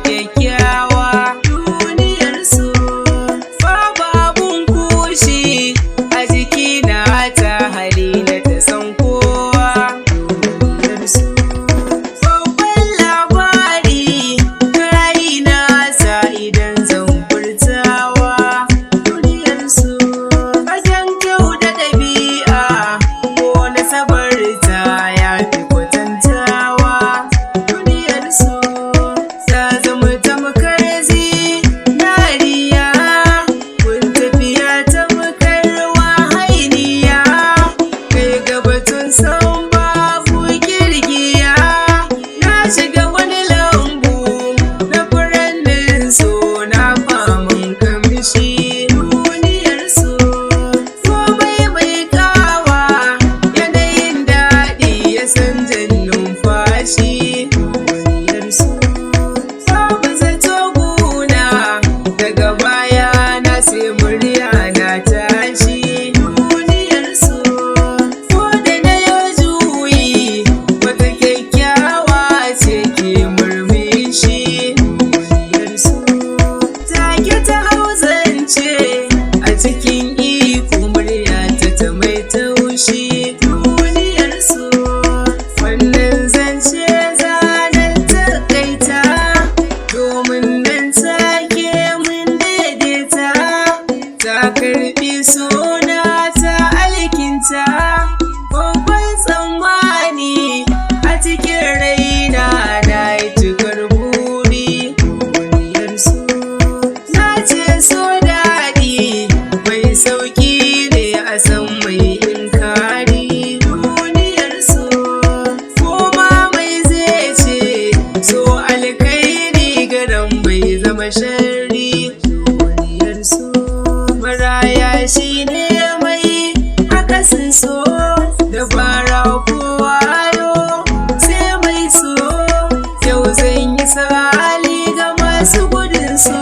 Kyakkyawa duniyar su, babu abun kushi a jikina, ta hali na ta san kowa. Duniyar su, babban labari raina sa idan zan furtawa. Duniyar su, fagen kyau da ɗabi'a ko nasabarta ya fi kwatantawa. Duniyar su ta zama tamkar zinariya, kun tafiya tamkar wahainiya, kai gabatun san babu kirgiya. Na shiga wani lambu na furannin so, na famun kamshi. Duniyar so, komai mai kawa, yanayin daɗi ya san jan numfashi. Duniyar so, babu zato guna, daga baya na sai murya na tashi. Duniyar so, ko da na yo juyi, wata kyakkyawa ce ke murmushi. Duniyar so, take ta hau zance a cikin iko, murya ta ta mai taushi. Duniyar so, wannan zance zanen takaita, domin nan take mun daidaita, ta karbi suna ta alkinta. Babban tsammani a cikin raina, na yi cikar buri. Duniyar so, na ce so daɗi mai sauƙi ne a san mai inkari. Duniyar so, koma mai zai ce so alkhairi, garan bai zama sharri. Duniyar so, maraya shi ne mai akasin so, dabara ko wayo sai mai so. Yau zan yi sali ga masu gudun so.